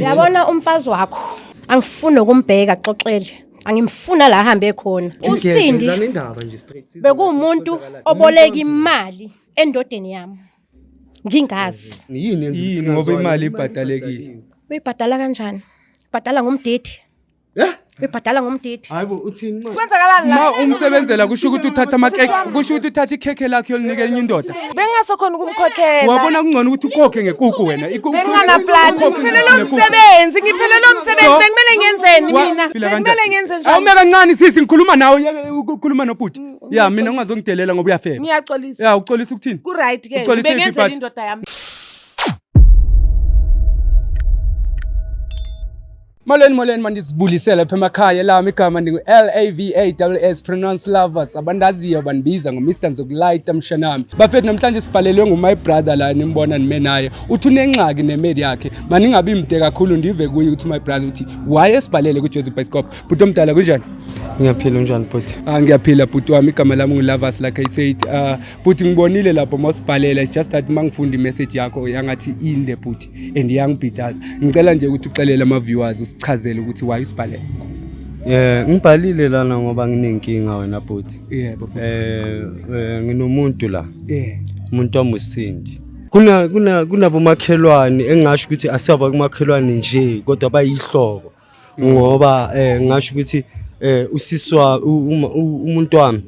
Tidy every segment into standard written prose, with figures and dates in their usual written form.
Uyabona umfazi wakho angifuni nokumbheka xoxele. Angimfuna la ahambe khona. USindi indaba nje straight. bekuwumuntu oboleka imali endodeni yami. Ngingazi. Yini yenza ukuthi Yini ngoba singazwani? imali ibhadalekile. Uyibhadala kanjani? Bhadala ngomdidi. Eh? Uyibhadala ngomdidi. Hayibo uthini manje? Kwenzakalani la? Ma umsebenzela kusho ukuthi uthatha amakeke, kusho ukuthi uthatha ikhekhe lakhe uyolinika enye indoda. Bengingasokhona ukumkhokhela. Wabona kungcono ukuthi ukhokhe ngekuku wena. Benginganaplani. Ukhokhe Ngiphelelwe ngekuku. umsebenzi, ngiphelelwe umsebenzi. So- Bekumele ngiyenzeni Wa- mina? Phila kanjani? Bekumele ngenze njani? Awume kancane sisi ngikhuluma nawe yeke ukukhuluma nobhuti. Ya mina ungazongidelela ngoba uyafeba. Ngiyaxolisa. Ya uxolisa ukuthini? Ku-right ke. Uxolise iphi Bengenzela part? indoda yami. Molweni molweni mandizibulisele lapha emakhaya lami igama ndingu L A V A S S pronounce lovers abandaziyo bandibiza ngo Mr Nzokulayita mshanami. Bafethu namhlanje sibhalelwe ngu my brother la nimbona nime naye. Uthi unengxaki nemedi yakhe. Maningabi mde kakhulu ndive kuye ukuthi my brother uthi why esibhalele ku Jozi Bioscope. Bhuti omdala kunjani? Ngiyaphila unjani bhuti? Ah ngiyaphila bhuti wami igama lami ngu-Lovers like I said. Bhuti ngibonile lapho mawusibhalela it's just that mangifunda imessage yakho yangathi inde bhuti and iyangibhidaza. Ngicela nje ukuthi uxelele ama-viewers usichazele ukuthi why usibhalela. Ngibhalile lana ngoba nginenkinga wena bhuti. Yebo bhuti. Nginomuntu la. Yeah. Umuntu wami uSindi. Kuna kuna kunabomakhelwane engingasho ukuthi asiyaba kumakhelwane nje kodwa bayihlobo. Ngoba ngingasho ukuthi usiswa umuntu wami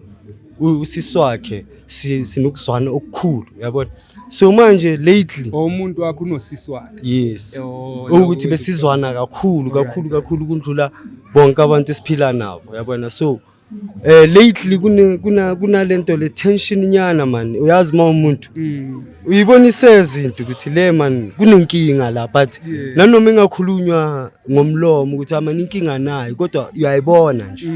usisi wakhe sinokuzwana okukhulu uyabona. So manje lately umuntu wakho unosisi wakhe. Yes. Oh, Ukuthi lokho besizwana kakhulu Alright, kakhulu kakhulu kundlula bonke abantu esiphila nabo uyabona. So lately kuna kunalento le tension nyana man uyazi uma umuntu uyibonise izinto ukuthi le man kunenkinga la but nanoma ingakhulunywa ngomlomo ukuthi ama inkinga nayo kodwa uyayibona nje.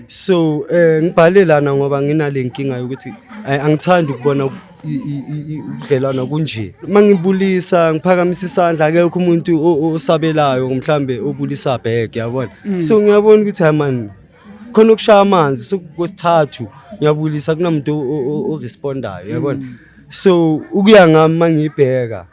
So ngibhale lana ngoba nginale nkinga yokuthi angithandi ukubona ubudlelwano kunje. Mangibulisa ngiphakamisa isandla akekho umuntu osabelayo mhlambe obulisa back yabona. So ngiyabona ukuthi hayi man khona ukushaya amanzi sokwesithathu ngiyabulisa kunamuntu orespondayo yabona. So ukuya ngami mangibheka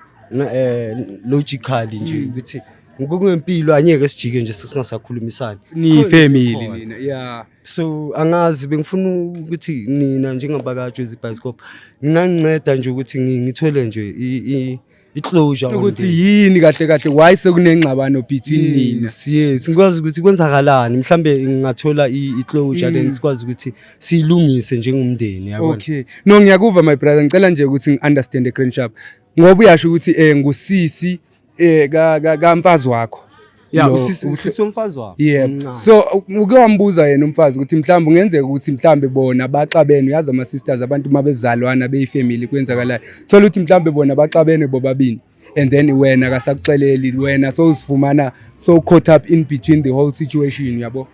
logically nje ukuthi ngokungempilo anyeke sijike nje singasakhulumisani. Ni family nina yeah. So angazi bengifuna ukuthi nina njengabakaJozi Bioscope nginganceda nje ukuthi ngithole nje i-closure on ukuthi this. yini kahle kahle why sekunengxabano between nina. Yes, yes, ngikwazi ukuthi kwenzakalani mhlambe ngingathola i-closure then sikwazi ukuthi siyilungise njengomndeni yabona. Okay. No ngiyakuva my brother ngicela nje ukuthi ngi-understand grand sharp. Ngoba uyasho ukuthi ngusisi kamfazi wakho. Yeah, Lo, usisi womfazi wakho. Yeah. Omncane. So uke wambuza yena umfazi ukuthi mhlawumbe kungenzeka ukuthi mhlawumbe bona baxabene uyazi ama sisters abantu mabezalwana beyifamily kwenzakalani. Thola ukuthi mhlawumbe bona baxabene bobabini and then wena akasakuxeleli wena sowuzifumana so caught up in between the whole situation yabo.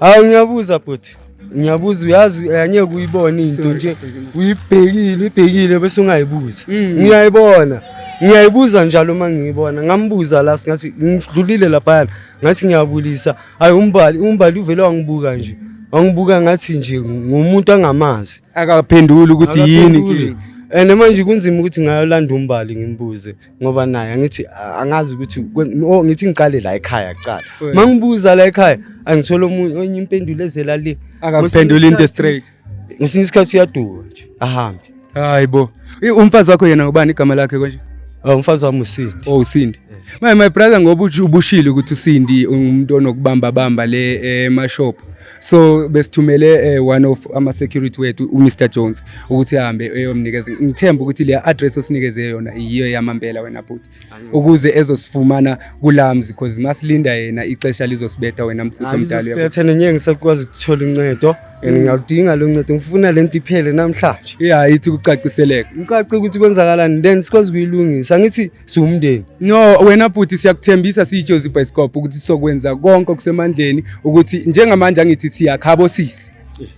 Hawu ngiyabuza bhuti. Ngiyabuza uyazi angeke uyibone into nje uyibhekile uyibhekile bese ungayibuzi. Ngiyayibona. Ngiyayibuza njalo uma ngiyibona. Ngambuza la ngathi ngidlulile lapha ngathi ngiyabulisa. Hayi umbali uvele wangibuka nje. Wangibuka ngathi nje ngumuntu angamazi. Akaphenduli ukuthi yini Akaphenduli. inkinga. And manje kunzima ukuthi ngayolanda umbali ngimbuze ngoba naye angithi angazi ukuthi oh ngithi ngiqale la ekhaya kuqala. Mangibuza la ekhaya angithola omunye impendulo ezela le. Akaphenduli into straight. Ngesinye isikhathi uyaduka nje ahambe. Hayibo. Umfazi wakho yena ubani igama lakhe konje? Umfazi wami uSindi. Oh uSindi. My brother ngoba ubushilo ukuthi uSindi ungumuntu onokubamba bamba le emashop. So besithumele one of ama security wethu uMr Jones ukuthi ahambe eyomnikeza. Ngithemba ukuthi le address osinikeze yona iyiyo yamampela wena bhuti. Ukuze ezosifumana kulamzi because masilinda yena ixesha lizosibetha wena mbhuti omdala uyabo. Lizosibetha nenye ngisakwazi ukuthola uncedo and ngiyaludinga lo ncedo ngifuna lento iphele namhlanje. Yeah, ithi kucaciseleke. Ngicace ukuthi kwenzakalani then sikwazi ukuyilungisa ngithi siwumndeni. No wena bhuti siyakuthembisa siyiJozi Bioscope ukuthi sokwenza konke okusemandleni ukuthi njengamanje angithi siyakhabo sisi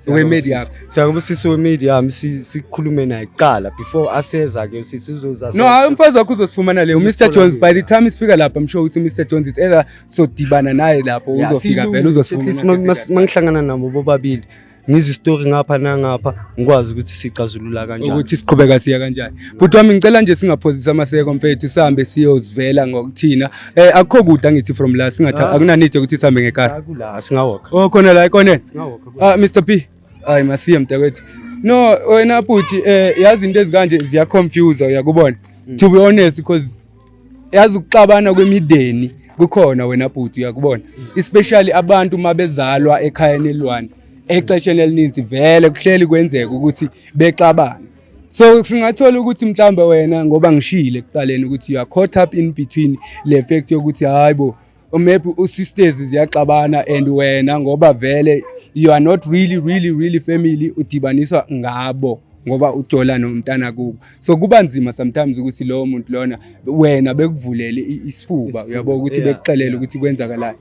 wemedia yakho. Siyakuba sisi wemedia yami sikhulume naye kuqala before aseza ke sisi uzoza. No hayi umfazi wakho uzosifumana le uMr Jones by the time sifika lapha I'm sure ukuthi uMr Jones is either sodibana naye lapho uzofika vele uzosifumana. Mangihlangana nabo bobabili. Ngizwe isitori ngapha nangapha, ngikwazi ukuthi sicazulula kanjani. Ukuthi siqhubeka siya kanjani. Bhuti wami, ngicela nje singaphozisi amaseko mfethu, sihambe siyozivela ngokuthina. Akukho kude, angithi from la singatha akunanide ukuthi sihambe ngekari. Akula, singawalka. Oh, khona la ekoneni. Singawalka. Ah, Mr P. Hayi, masiye mntakwethu. No, wena bhuti, yazi into ezikanje ziya confuse, uyakubona. To be honest, because yazi ukuxabana kwemindeni kukhona wena bhuti, uyakubona. Especially abantu mabezalwa ekhayeni elilwane. Exesheni elininzi vele kuhleli kwenzeka ukuthi bexabane. So singathola ukuthi mhlambe wena, ngoba ngishile ekuqaleni ukuthi you are caught up in between le fact yokuthi hayibo, maybe usisters ziyaxabana, and wena ngoba vele you are not really really really family, udibaniswa ngabo ngoba ujola nomntana kubo, so kuba nzima sometimes ukuthi lowo muntu lona wena bekuvulele isifuba, uyabo, ukuthi bekuxelele ukuthi kwenzakalani.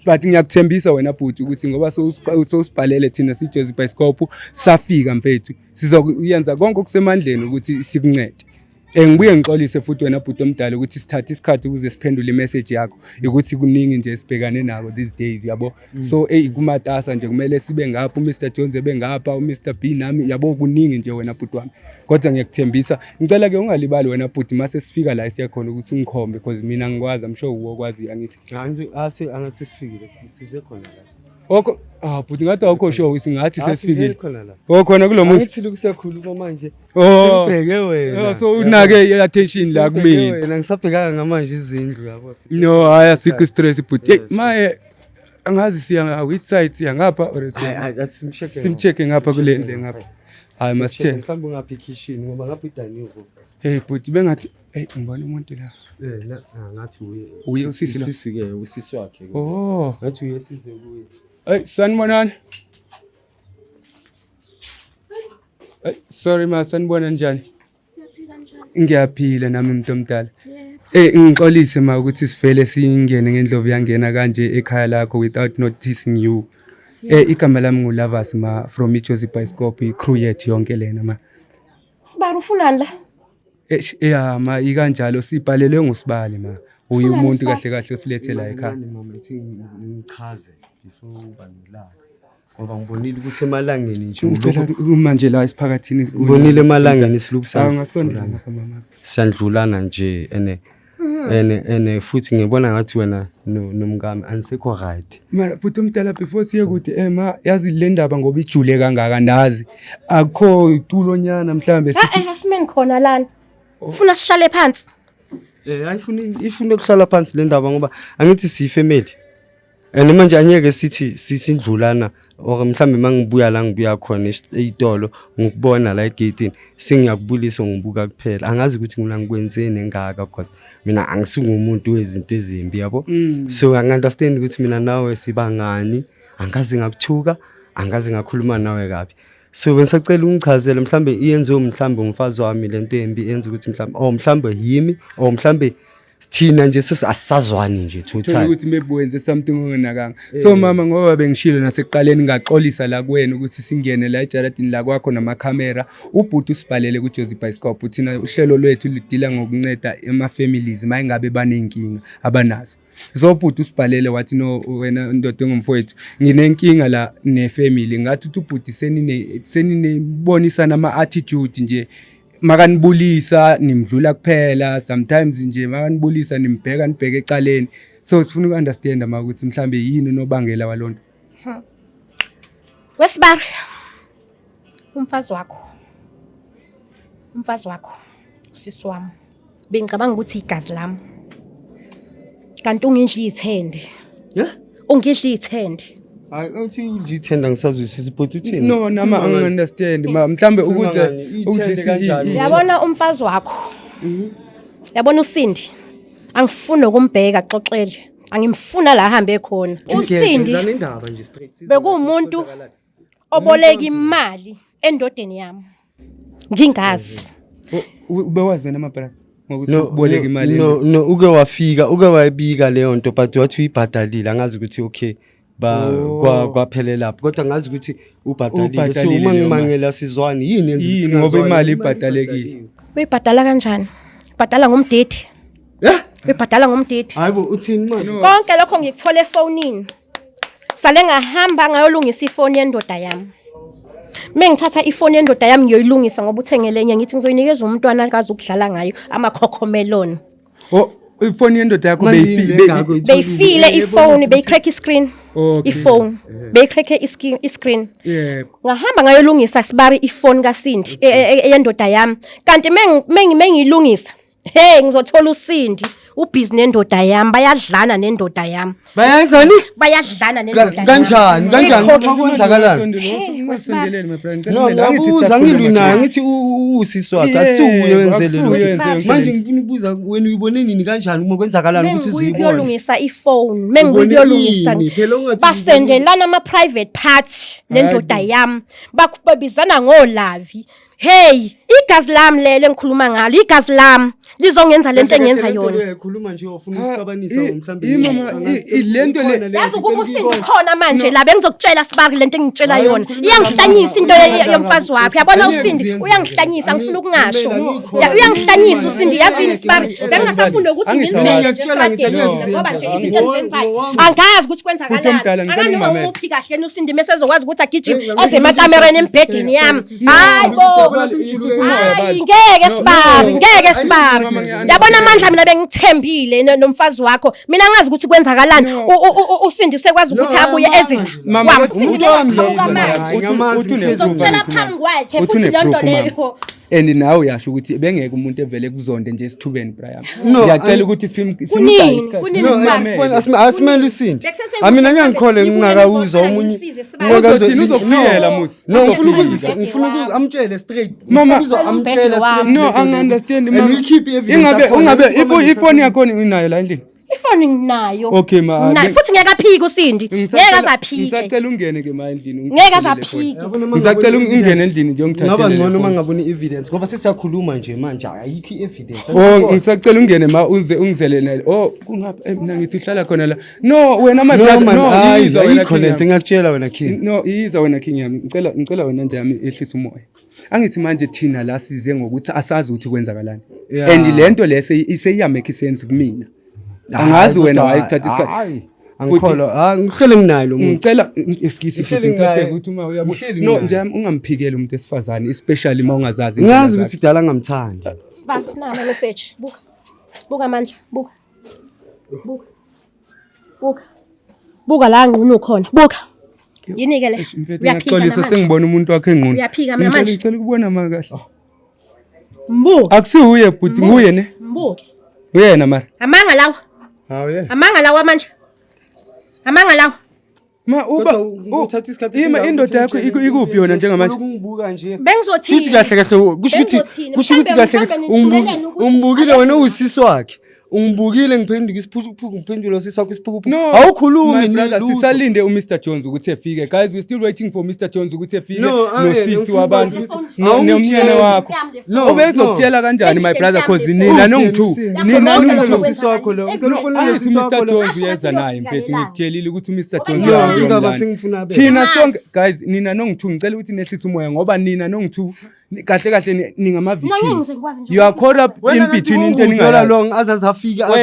But ngiyakuthembisa wena bhuti ukuthi ngoba sowusibhalele thina siJozi Bioscope, safika mfethu, sizokuyenza konke okusemandleni ukuthi sikuncede. Ngibuye ngixolise futhi wena bhuti omdala ukuthi sithathe isikhathi ukuze siphendule imessage yakho, ukuthi kuningi nje esibhekane nako these days, yabo. So ey, kumatasa nje, kumele sibe ngapha, uMr Jones ebe ngapha, uMr B nami, yabo, kuningi nje wena bhuti wami. Kodwa ngiyakuthembisa, ngicela ke ungalibali wena bhuti mase sifika la esiya khona ukuthi ungikhombe, because mina ngikwazi, I'm sure uwokwazi, angithi? Angathi sesifikile, size khona la. Okho, ah bhuti, ngathi awukho sure ukuthi ngathi Ah, size sesifikile. khona la. Oh, khona kulo muzi. Angithi lokhu siyakhuluma manje. Oh. Sengibheke wena. Oh, so unake i-attention la Sengibheke kumina. wena, ngisabhekanga ngamanje izindlu, yabo. No, hayi, asikho stress bhuti. Hey, maye angazi siya which side, siya ngapha or Hayi, siya hayi, athi simcheck. Simcheck ngapha kule ndle ngapha. Hayi, masithe. Mhlawumbe ungapha ikitchen ngoba ngapha i-dining room. Hey bhuti, bengathi hey, ngibona umuntu la. La ngathi uye. Uye usisi lo. Usisi ke, usisi wakhe ke. Oh. Ngathi uye size kuye. Hey, sanibonani. Hey, sorry ma, sanibona, njani? Siyaphila, njani? Ngiyaphila nami mntu omdala. Ngixolise ma ukuthi sivele singene ngendlovu yangena kanje ekhaya lakho without noticing you. Igama lami nguLavas ma, from iJozi Bioscope, crew yethu yonke lena ma. Sibari, ufunani la? Ya ma, ikanjalo, sibhalelwe ngusibali ma. Uye Ufunani umuntu Sibali? kahle kahle osilethe la ekhaya. Mani mama, ithi ngichaze before uba nolaka. Ngoba ngibonile ukuthi emalangeni nje Ngicela manje la esiphakathini. Ngibonile emalangeni silokhu Angasondela ngapha mama. siyandlulana nje ene futhi ngibona ngathi wena nomkami anisekho right. Mara bhuti omdala, before siye kude, ma, yazi le ndaba ngoba ijule kangaka, ndazi akukho itulonyana mhlambe sithi Eh, asimeni khona lana. Ufuna sishale phansi? Ayifuni, ifuna ukuhlala phansi le ndaba ngoba angithi siyifamily. And manje angeke sithi sisindlulana or mhlambe mangibuya la ngibuya khona eyitolo ngikubona la egate sengiyakubulisa ngibuka kuphela, angazi ukuthi mina ngikwenzeni engaka, because mina angisugumuntu wezinto ezimbi, yabo. So angi-understand ukuthi mina nawe sibangani, angazi ngakuthuka, angazi ngakhuluma nawe kabi, so bengisacela ungichazele mhlambe iyenziwe mhlambe umfazi wami lento embi yenza ukuthi mhlambe or mhlambe yimi or mhlambe thina nje asisazwani nje thola total. Ukuthi maybe wenze something ongenakanga. So mama, ngoba bengishilo nasekuqaleni, ngaxolisa la kuwena ukuthi singene la ejaradini la kwakho namakhamera. Ubhuti usibhalele kuJozi Bioscope. Thina uhlelo lwethu ludila ngokunceda ama-families uma ingabe baney'nkinga abanazo. So ubhuti usibhalele wathi, "No wena ndoda engumfowethu, nginenkinga la nefamily." Ngathi uthi ubhuti seninibonisana ama-attitude nje, makanibulisa nimdlula kuphela, sometimes nje makanibulisa nimbheka nibheke ecaleni. So sifuna uku-understanda ma ukuthi mhlambe yini unobangela walonto. Wesibari. Umfazi wakho. Umfazi wakho. Usisi wami. Bengicabanga ukuthi igazi lami. Kanti ungidla ithende. Yeah. Ungidla ithende. Hayi, uthi udla ithenda, ngisazwisisa ibhuti, uthini? No, nama angi-understand ma, mhlambe Ukhuluma ukudla ngani? Ithende kanjani? Yabona umfazi wakho. Yabona uSindi. Angifuni ukumbheka xoxele. Angimfuna la ahambe khona. USindi indaba nje straight. Bekuwumuntu oboleka imali endodeni yami. Ngingazi. Ubewazi wena ma-brother ngokuthi No, uboleka no, imali? No, uke wafika, uke wayibika leyo nto, but wathi uyibhadalile. Angazi ukuthi okay ba kwaphelela lapho, kodwa ngazi ukuthi ubhadalile, so Ubhadalile uma leyo mali. ngimangela sizwani yini yenza ukuthi Yini, ngoba singazwani? imali ibhadalekile. Uyibhadala kanjani? Ubhadala ngomdidi. Eh? Uyibhadala ngomdidi. Hayibo, uthini manje? Konke lokho ngikuthola efonini. Sale ngahamba ngayolungisa ifoni yendoda yami. Mengithatha ifoni yendoda yami ngiyoyilungisa ngoba uthengele enye, ngithi ngizoyinikeza umntwana akazi ukudlala ngayo amakhokhomelon. Oh, ifoni yendoda yakho Manje yini beyifi- le ngakho itholile? Beyifile ifoni, beyicrack iscreen. Okay. Ifoni beyicrack iscreen. Yebo. Ngahamba ngayolungisa sibari ifoni kaSindi eyendoda yami, kanti mengiyilungisa, hey, ngizothola uSindi ubhizi nendoda yami, bayadlana nendoda yami. Bayenzani? Bayadlana nendoda yami. Kanjani? Kanjani? Kwenzakalani? Ungasondeleli, my brother. No, ngiyabuza, ngilwi naye, ngithi usisi wakhe akusuye wenzele Akusuye lokho. wenze yonke Manje lento. ngifuna ukubuza wena, uyibone nini, kanjani, uma kwenzakalani ukuthi Mengibuye uzuyibone? ukuyolungisa ifoni, mengibuye Ubone ukuyolungisa, ini? Phela ungathi basendelana ama-private part nendoda yami, babizana ngolavi. Hey, igazi lami lelo engikhuluma ngalo, igazi lami lizongenza lento engiyenza yona. Uyayikhuluma nje, ufuna ukusixabanisa mhlawumbe. Mama, lento le- Yazi ukuba usindi khona manje la, bengizokutshela sibari lento engitshela Hayi, yona. ngikhuluma Iyangihlanyisa into nami. yomfazi wakho, yabona. Angeke Usindi ziyenze. uyangihlanyisa, angifuna ukungasho. Angikho. Uyangihlanyisa usindi, yazini sibari, Angeke. bengingasafuni ukuthi Angithi ngimveze nje Ngiyakutshela, ngithi estradeni angeke ngoba nje ziyenze. izinto engizenzayo angazi ukuthi Bhuti omdala, kwenzakalani. ngicela Akanoma ungimamele. umuphi kahle yena usindi, mese ezokwazi ukuthi agijime eze emakamereni embhedeni yami. Hayi bo, hayi, ngeke sibari, ngeke sibari. Mama, ngiya-understand. Yabona amandla, mina bengithembile nomfazi wakho, mina ngazi ukuthi kwenzakalani. Usindi sekwazi ukuthi abuye eze la. Mama, Wami, kodwa uSindi umuntu wami lo, bekaqhamuka manje. hayi, ngiyamazi, Uthi une-proof, Ngizokutshela angithi, phambi mama. kwakhe Uthi futhi leyo nto une-proof, mama. leyo. And nawe uyasho ukuthi bengeke umuntu evele kuzonde nje esithubeni, Brian. No, Ngiyacela ukuthi Kunini, simdaye isikhathi. kunini No, Sibari. asimele usindi. Bekusese Amina kuhle ngiyangikhole mhlambe ngingakawuzwa ngibuye omunye. ngisize, Sibari. Uzothini, uzokubiyela, Musi. No, ngifuna Uzokubiyela. ukuzisa, ngifuna ukuthi amtshele straight. Mama- Ngifuna ukuzwa amtshele Umbhede wami. straight. No, angi-understand, And mama. we keep evidence Ingabe yakhona. ungabe Ukuthi ifoni yakho unayo la endlini? Ifoni nginayo. Okay, ma, Nginayo. Futhi ngeke aphike usindi, ngeke aze aphike. Ngisacela ungene ke ma endlini. Ngeke aze ungithathele le phone. aphike. Yabona uma Ngisacela ngabona ungene endlini nje ungithathele. Ngaba le ngcono uma phone. ngabona i-evidence ngoba sesiyakhuluma nje manje, ayikho i-evidence. Oh, ngisacela ungene ma, uze ungizele naye. Oh, kungapha? Mina ngithi uhlala khona la. No, wena my No brother, man, no, hayi, yiza wena ayikho king lento yami. ngiyakutshela wena king. No, yiza wena king yami. Ngicela wena nje yami ehlisa umoya. Angithi manje thina la size ngokuthi asazi ukuthi kwenzakalani. Yeah. And lento le seyiya make sense kumina. Angazi wena wayekuthatha isikhathi. Hayi, angikholwa. Ah, ngihlele nginayo lo muntu. Ngicela excuse Ngihleli futhi ngisabheka nginaye. ukuthi uma uyabo. Ngihleli No, nginaye. nje ungamphikeli umuntu esifazane, especially uma ungazazi indlela Ngiyazi zakhe. ukuthi dala ngamthandi. Sibari, nama message, buka, buka amandla, buka, buka, buka, buka la ngqunu khona, buka. Yini-ke le? Eish, mfethu, Uyaphika ngiyaxolisa, namanje. sengibona umuntu wakhe engqunu. Uyaphika mina manje. Ngicela ukubona ma kahle. Mbuke. Akusiwuye bhuti, nguye ne? Mbuke. Uyena mara. Amanga lawa. Hawu yena. Amanga lawa manje, amanga lawa. Ma uba Kodwa uthatha isikhathi ima esingaka indoda yakho ukuthi ikuphi yona njengamanje? Ulokhu ungibuka nje. Bengizothini? Shuthi kahle kahle kusho ukuthi Bengizothini? kusho ukuthi kahle kahle Mhlawumbe nithumelene ukuthi- ungibukile wena, usisi wakhe. Ungibukile ngiphenduka isiphukuphuku, ngiphendula usisi wakho isiphukuphuku. No, Awukhulumi my brother, lutho. sisalinde uMr Jones ukuthi efike. Guys, we still waiting for Mr Jones ukuthi efike No, nosisi ngifuna wabantu ukwazi ukuthi- nomnyene Awungitsheli. wakho. No, Obezokutshela kanjani my Evidence brother, yami cause le nina phone. nongu-two. Uphi Nina Yonke nongu-two. lokho Usisi wakho lo. Ngicela ufonele Angithi usisi wakho uMr lo. Jones uyeza naye mfethu, ngikutshelile ukuthi uMr Jones No, uyahamba indaba uyomlanda. sengifuna abe. Thina Mas. sonke guys, nina nongu-two, ngicela ukuthi nehlise umoya ngoba nina nongu-two kahle kahle ningama-victims. Mina ngeke ngikwazi nje You are caught up in Wena between into lo eningayazi. long azaze afike Wena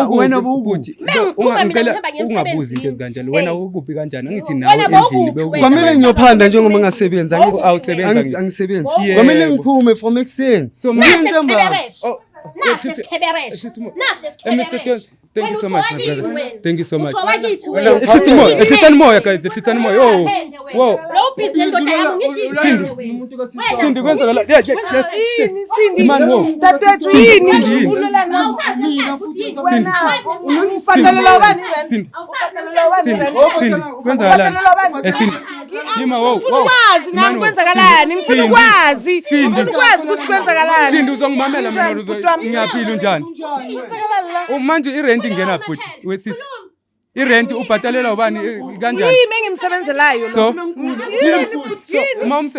wena bowukuphi? bowukuphi? Mengiphuma mina Ngicela ngihamba ngiye ungabuzi into emsebenzini. ezikanjalo. Wena Hey. ukuphi kanjani? Angithi nawe Wena endlini bowukuphi bewukuphi? wena? Kwamele ngiyophanda njengoba ngingasebenzi, angithi Awusebenzi angithi angithi. angisebenzi. Yebo. Kwamele ngiphume from ekuseni. So Nasi Ngiye ntambama. lesithebereshe. Oh, Nasi ehlise- lesithebereshe. ehlise umoya. Nasi Eh, Mr. Jones, thank you so much, my brother. Thank you so much. Ehlisani moya, ehlisani moya guys, ehlisani moya. Oh. Wow. Lo business ndoda yami ngidlile Sindi. wena. Sindi kwenzakala. Yeah, yeah, yes. Yini, yes. Sindi? Man, wo. Dadewethu, Sindi, yini? Sindi, yini? Ulwela nani? Sindi. Ubhadalelwa ubani rent? Sindi. Ubhadalelwa ubani Sindi. rent? Sindi. Kwenzakalani? Ubhadalelwa ubani? Eh, Sindi. Yima, wo. Ngifuna ukwazi nami kwenzakalani, ngifuna Sindi. ukwazi, Sindi. ngifuna ukwazi ukuthi kwenzakalani. Sindi, uzongimamela mina Unjani, bhuti wami? ngiyaphila, unjani? Kwenzakalani la? Oh, manje irent ingena bhuti wesisi. Irent ubhatalela ubani kanjani? Yimi engimsebenzelayo lo. So Yini, bhuti, so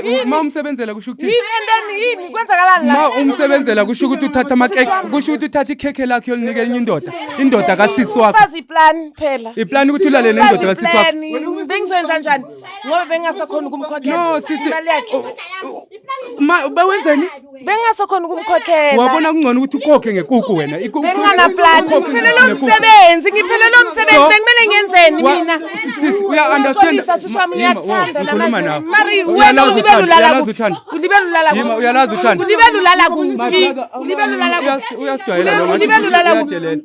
yini? ma umsebenzela kusho ukuthini? Yini and then yini kwenzakalani la? Ma umsebenzela kusho ukuthi uthatha amakeke, kusho ukuthi uthatha ikhekhe lakhe uyolinika enye indoda, indoda kasisi wakho. Umfazi iplan phela. Iplan ukuthi ulale nendoda kasisi wakho. Iplan, bengizoyenza njani ngoba bengingasakhoni ukumkhokhela No, sisi imali yakhe. Ma bawenzeni? Bengingasakhoni ukumkhokhela. Wabona kungcono ukuthi ukhokhe ngekuku wena. Benginganaplan, Ukhokhe ngiphelelwe ngekuku. umsebenzi, ngiphelelwe umsebenzi. So- Bekumele ngenzeni mina? Sisi, uya understand. Ngiyaxolisa, sisi wami, Yima, ngiyakuthanda wo, ngikhuluma namanje. nawe. Mari, wena Uyalazi ulibele uthando, ulala uyalazi kuphi? uthando. Ulibele ulala Yima, kuphi? uyalazi uthando. Ulibele ulala My kuphi? brother, Ulibele ulala kuphi? uyasijwayela lo, ngathi Ulibele ulala kuphi? uyadelela.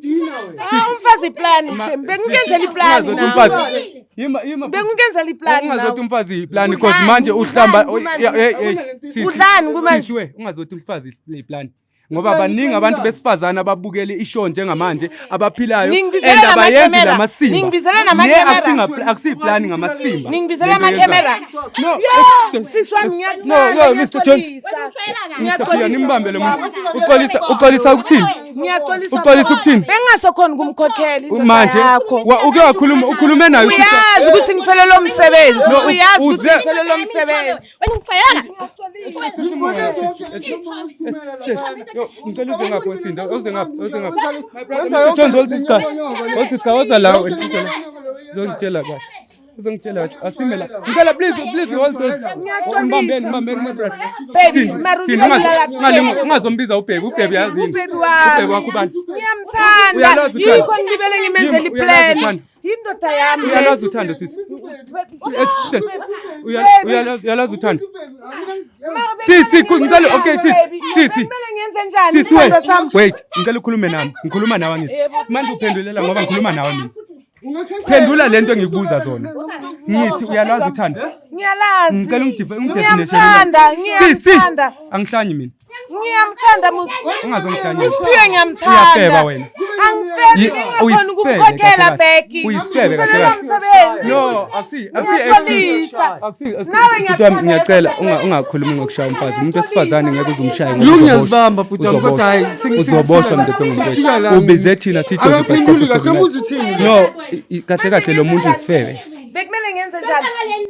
Ah, umfazi iplani shem. Bengikenzela iplani Ungazothi nawe. umfazi. Yima, yima. Bengikenzela iplani Ungazothi nawe. umfazi iplani because Udlani, manje uhlamba udlani kumanje? hey, hey, sisi, Udlani kumanje? sisi we, ungazothi umfazi iplani. Ngoba baningi abantu besifazane ababukele ishow njengamanje abaphilayo Ningibizela and abayenzi namakhemera. lamasimba. Ningibizela Le namakhemera. akusiyiplani ngamasimba. Ningibizela Lento yenzayo. amakhemera. No, Yo, sisi wami ngiyakuthanda. No, yo, Mr. Jones. ngiyaxolisa. Mr. Pia, nimbambe lo muntu. Uxolisa, uxolisa ukuthini? Ngiyaxolisa. Uxolisa ukuthini? Bengingasokhona ukumkhokhela indoda Manje yakho. uke wakhuluma, ukhulume naye usisi. Uyazi ukuthi ngiphelelwe umsebenzi. No, Uyazi ukuthi uze- ngiphelelwe umsebenzi. Wena ungijwayela. Yo, ngicela uze ngapha Sinda, uze ngapha, uze ngapha. My brother, Mr. Jones, hold this guy. Hold this guy, woza la, woza la. Uzongitshela kahle. Uzongitshela kahle. Asime la. Ngicela please, please hold this. Mbambeni, mbambeni my brother. Baby, Sinda, mara Sinda, ulibele ulala ungazombiza ubhebi, ubhebi yazi yini. Ubhebi wami. Ubhebi wakho ubani? Ngiyamthanda. Uyalazi uthando. Yikho ngilibele ngimenzela Yimi, uyalazi iplan. uthando. Indoda yami. Uyalazi uthando sisi. Sis. Uyalazi uthando. Sisi, ngicela okay sisi, sisi. Kumele ngenze njani? Sisi wait, Isithando sami. wait, ngicela ukhulume nami. Ngikhuluma nawe ngithi. Manje uphendulela ngoba ngikhuluma nawe mina. Phendula lento engikubuza zona. Ngithi uyalazi uthando. Ngiyalazi. Ngicela ungidefinition. Ngiyamthanda, Sisi, ngiyamthanda. angihlanyi mina. Ngiyamthanda musi. Ungazongihlanyela. Usiphiwe ngiyamthanda. Uyafeba wena. Angifebi Yi- ngingakhona uyisifebe ukumkhokhela kahle kahle. Bheki. Uyisifebe kahle Ngiphelelwe kahle. umsebenzi. No, akusi Ngiyaxolisa. akusi Nawe ngiyakuthanda. ngiyacela ungakhulumi ngokushaya umfazi. Umuntu wesifazane ngeke uze umshaye ngoba Lo uzoboshwa. ngiyazibamba bhuti wami, kodwa hhayi, Uzoboshwa mntoto sengifika la. Ubize thina sithi Akaphenduli kahle, ubuza uthini? No, kahle kahle lo muntu isifebe. Bekumele ngenze njani?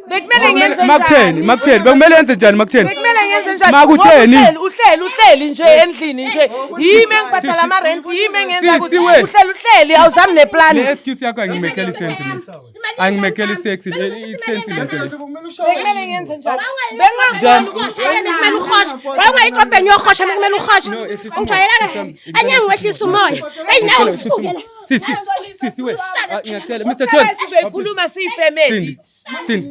Bekumele ngenze njani? Makutheni, makutheni, bekumele yenze njani makutheni? Bekumele ngenze njani? Makutheni? Ngoba Uhleli, uhleli, uhleli nje endlini nje. Yimi engibhadala ama rent, yimi engenza Sisi, ukuthi we. uhleli uhleli awuzami neplan. Le excuse yakho angimekeli sense mina. Angimekeli sex, sense lento le. Bekumele ngenze njani? Njani? Kumele uhoshe. Wawungayixobheni uyohosha kumele uhoshe. No, ehlisa umoya, Ungijwayela ehlisa kahle. Anyeke ngiwehlisa umoya. Eyi nawe usuke la. Sisi, sisi we. Ah, ngiyacela Mr Jones. Sizoyikhuluma siyifamily. Sindi, Sindi.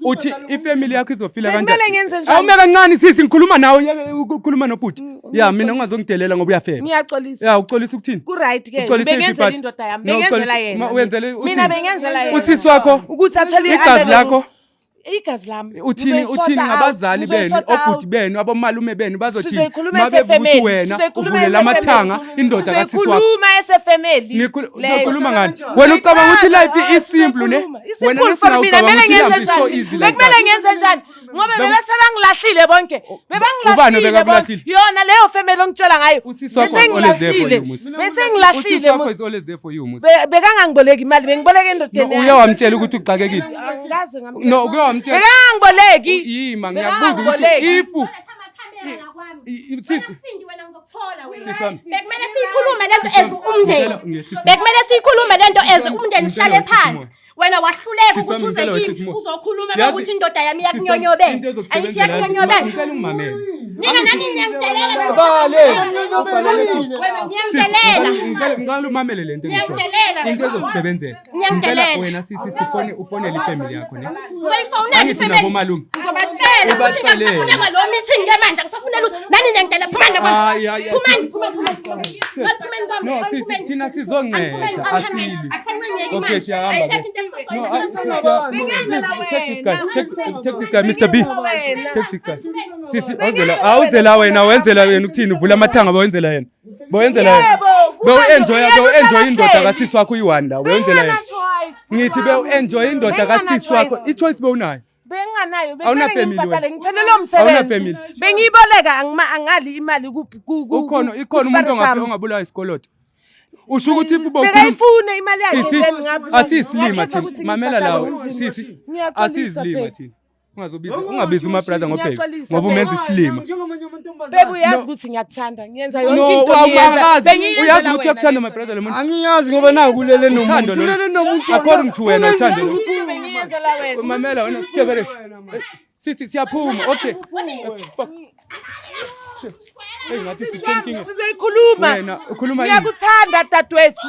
Uthi ifamily yakho izofila Bekumele kanjani? ngenze njani? Awume kancane sisi ngikhuluma nawe yeke ukukhuluma nobhuti. Ya mina ungazongidelela ngoba uyafeba. Ngiyaxolisa. Ya uxolisa ukuthini? Ku right ke. Uxolisa yiphi Bengenzela part? indoda yami. No, Bengenzela uxolisa- yena. wenzele uthini? Mina bengenzela yena. Usisi wakho Ukuthi athole igazi lakho Igazi lami. uthini Ngizoyisorta uthini out, ngabazali benu ngizoyisorta out. obhuti benu abomalume benu bazothini Sizoyikhuluma mabevuka ukuthi esefamily. wena Sizoyikhuluma uvulela amathanga esefamily. indoda kasisi wakho Sizoyikhuluma esefamily. Uzokhuluma ngani wena ucabanga ukuthi life isimple ne wena Wena lesina ucabanga ukuthi life is so easy like Bekumele that ngenze njani? Ngoba bebese bangilahlile bonke. Ubani Bebangilahlile obekakulahlile? bonke. Yona leyo family ongitshela ngayo. Usisi wakho was always there for you, Musi. Bese Usisi ngilahlile wakho Musi. is always there for you Musi. Bekangangiboleki imali, bengiboleka endodeni No, yami. uye wamtshela ukuthi uxakekile. Angikaze ngamtshela. No, uke wamtshela. Bekangangiboleki. Yima ngiyakubuza ukuthi Bekangangiboleki. if sisi Sindi wena ngizokuthola wena. Sisi wami. Bekumele siyikhulume lento as umndeni. Ngicela ungehlisi. Bekumele siyikhulume lento as umndeni Ngicela sihlale ungehlisi phansi. umoya. Wena wahluleka Sisi ukuthi wami, uze ngicela kimi wehlise umoya. uzokhuluma Yazi- ukuthi indoda yami Sisi wami, iyakunyonyobela. into Angithi ezokusebenzela yazi- iyakunyonyobela. Ngicela ungimamele. Nina nani niyangidelela. Bale. Niyangidelela. Ngicela umamele lento engishoyo. Niyangidelela. Into ezokusebenzela. Niyangidelela. Ngicela wena sisi sifone ufonele ifamily yakho ne. Ngizoyifonela Angithi ifamily. nabomalume. Ngizobatshela futhi Ubacelele. ngisafuneka lo meeting ke manje ngisafunela ukuthi nani niyangidela phumani kwami. Hayi, hayi, hayi, Phumani, sisi. phumani, phumani. Phumani kwami. No, sisi phumani. thina sizonceda Angiphumeni, asili. Akusancenyeki Okay, manje. siyahamba Ayisekho ke. into No, esizoyenza. take this guy. Take this guy, Mr. B. Take this guy. Sisi, awuzela awuzela wena wenzela yena ukuthini uvula amathanga bawenzela yena. Bawenzela yena. Yebo, Bewu-enjoy yena bewu-enjoy uhlala indoda hleli. kasisi wakho uyi-one la wenzela yena. Bengingana-choice. Ngithi bewu-enjoy indoda Bengingana kasisi wakho choice. i-choice bewunayo. Benginganayo, Awuna bekumele family ngibhadale, wena. ngiphelelwe umsebenzi. Awuna family. Bengiyiboleka angali imali Ukhona ikhona umuntu kusipari sami. ongabulawa isikoloto. Usho ukuthi if ubawukhuluma Bekayifuna imali yakhe Sisi, then ngabe- asiyisilima ngakhetha thina. ukuthi Mamela ngibhadale lawe, umzimba. sisi. Ngiyaxolisa, Asiyisilima babe. thina. Ungazobiza ungabizi uma brother ngobheki Ngiyaxolisa, ngoba umenza babe. isilima. Babe uyazi No. ukuthi ngiyakuthanda ngiyenza yonke No, into ngiyenza. awumazi. Bengiyenzela Uyazi ukuthi wena uyakuthanda my lento. brother lo muntu. Angiyazi ngoba naku ulele Uthando nomuntu. lolu. Ulele nomuntu. According to wena uthando lolu. Into bengiyenzela wena. Mamela wena Teberesh. Sisi siyaphuma. Okay. Fuck. Hey, ngathi sithenkinge. Sizoyikhuluma. Wena ukhuluma yini? Ngiyakuthanda dadewethu.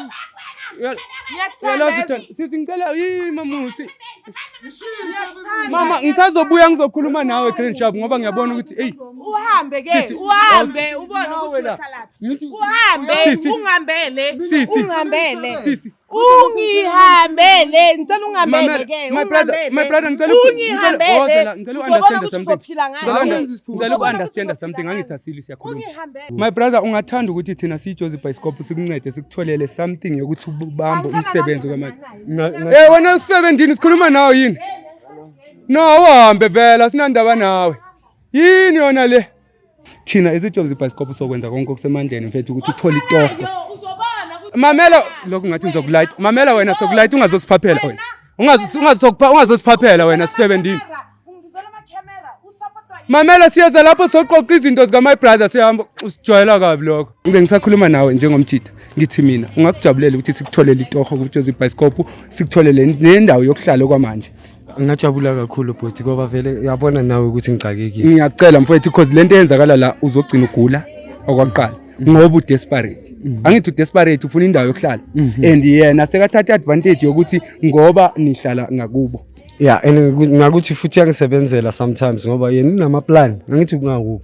Ngiyakuthanda. Uyalazi uthando. Sisi ngicela yimi mamusi. Ngiyakuthanda. Mama ngisazobuya ngizokhuluma nawe Grand Sharp ngoba ngiyabona ukuthi hey Uhambe ke, Sisi, uhambe ubone nawe ukuthi la. uhlalaphi. Ngithi Uhambe, Sisi. ungihambele, Sisi. ungihambele. Sisi. Ungihambele, ngicela ungihambele Mamela, ke. my brother, my brother ngicela ungihambele. ngicela Uzobona u-understand ukuthi something. uzophila ngani. Ngicela Awenzi isiphupho. ngicela Uzobona uku-understand ukuthi something uzophila angithi ngani. asili siyakhuluma. Ungihambele. My brother ungathanda ukuthi thina siyiJozi Bioscope sikuncede sikutholele something yokuthi ubambe umsebenzi kwamanje. Eh wena usebenzini sikhuluma nawe yini? No uhambe vela sinandaba nawe. Yini yona le? Thina isiJozi Bioscope sokwenza konke okusemandleni mfethu ukuthi uthole itoho. Uzobona ukuthi Mamela lokhu ngathi ngizokulight. Mamela wena sokulight ungazosiphaphela wena. Ungazosipha ungazosiphaphela wena sisebenzini. Ungibizela ama-camera, usupportwa yini? Mamela siyeza lapho soqoqa izinto zika my brother siyahamba usijwayela kabi lokho. Ngibe ngisakhuluma nawe njengomjita ngithi mina ungakujabulela ukuthi sikutholele itoho kuJozi Bioscope sikutholele nendawo yokuhlala kwamanje. Ngingajabula kakhulu bhuti ngoba vele uyabona nawe ukuthi ngixakekile. Ngiyacela mfowethu because lento eyenzakala la uzogcina ugula okwakuqala ngoba udesperate. Angithi udesperate ufuna indawo yokuhlala and yena sekathatha advantage yokuthi ngoba nihlala ngakubo. Yeah, and ngakuthi futhi yangisebenzela sometimes ngoba yena unama plan. Angithi kungakubo.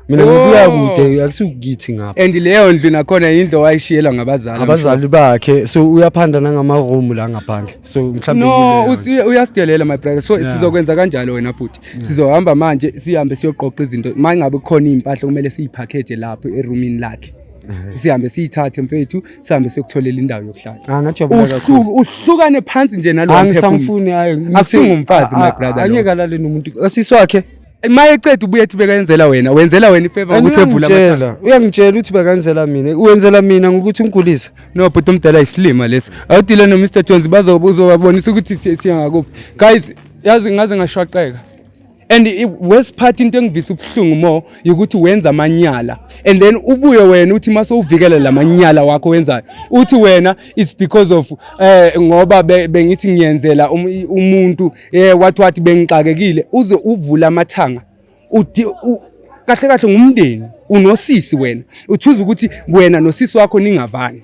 Mina ngibuya Oh. kude akusukukithi ngapha. And leyo ndlu nakhona indlu owayishiyelwa ngabazali. Abazali bakhe so uyaphanda nangama room la ngaphandle. So mhlawumbe No, yileyo. uyasidelela my brother. So sizokwenza kanjalo wena bhuti. Sizohamba manje sihambe siyoqoqa izinto. Mangabe khona impahla kumele siyipackage lapho eroomini lakhe. Sihambe siyithathe mfethu, sihambe siyokutholela indawo yokuhlala. Ah, ngajabula kakhulu. Uhlukane phansi nje nalo Angisamfuni hayi. Akusingumfazi my brother. lo. Angeke alale nomuntu. Asisi wakhe. Maye ceda ubuye ethi bekayenzela wena, wenzela wena ifavor ukuthi evula amathanga. Uyangitshela, uyangitshela ukuthi bekenzela mina. Uwenzela mina ngokuthi ungigulise. No, bhuti omdala isilima lesi. Awudile no Mr Jones bazobonisa ukuthi siya ngakuphi. Guys, yazi ngaze ngashwaqeka. And worst part into engivisa ubuhlungu more ukuthi wenza amanyala and then ubuye wena uthi mase uvikele lamanyala wakho wenzayo uthi wena it's because of ngoba bengithi ngiyenzela umuntu wathi bengixakekile uze uvula amathanga uthi kahle kahle ngumndeni unosisi wena uchoose ukuthi wena nosisi wakho ningavani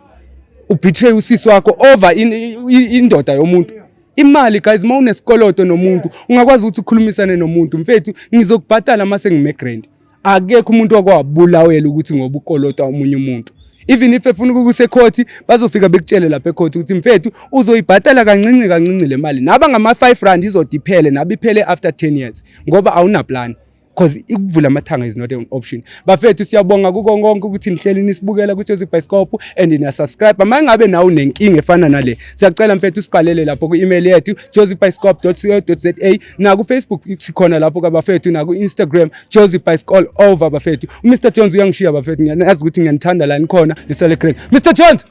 ubetray usisi wakho over indoda yomuntu. Imali guys, uma unesikoloto nomuntu ungakwazi ukuthi ukhulumisane nomuntu mfethu ngizokubhatala mase ngime grand. Akekho umuntu okwabulawela ukuthi ngoba ukolota omunye umuntu. Even if efuna ukukusa ecourt bazofika bekutshele lapha ecourt ukuthi mfethu uzoyibhatala kancinci kancinci le mali. Naba ngama 5 rand izodiphele nabe iphele after 10 years ngoba awuna plan. Because ukuvula amathanga is not an option. Bafethu siyabonga kuko konke ukuthi nihleli nisibukela ku Jozi Bioscope and niya subscribe. Mangabe nawe unenkinga efana nale, siyacela mfethu usibhalele lapho ku email yethu jozibioscope.co.za na ku Facebook sikhona lapho kabafethu na ku Instagram Jozi Bioscope all over bafethu. Mr Jones uyangishiya bafethu, ngiyazi ukuthi ngiyanithanda la nikhona nisale grand. Mr Jones.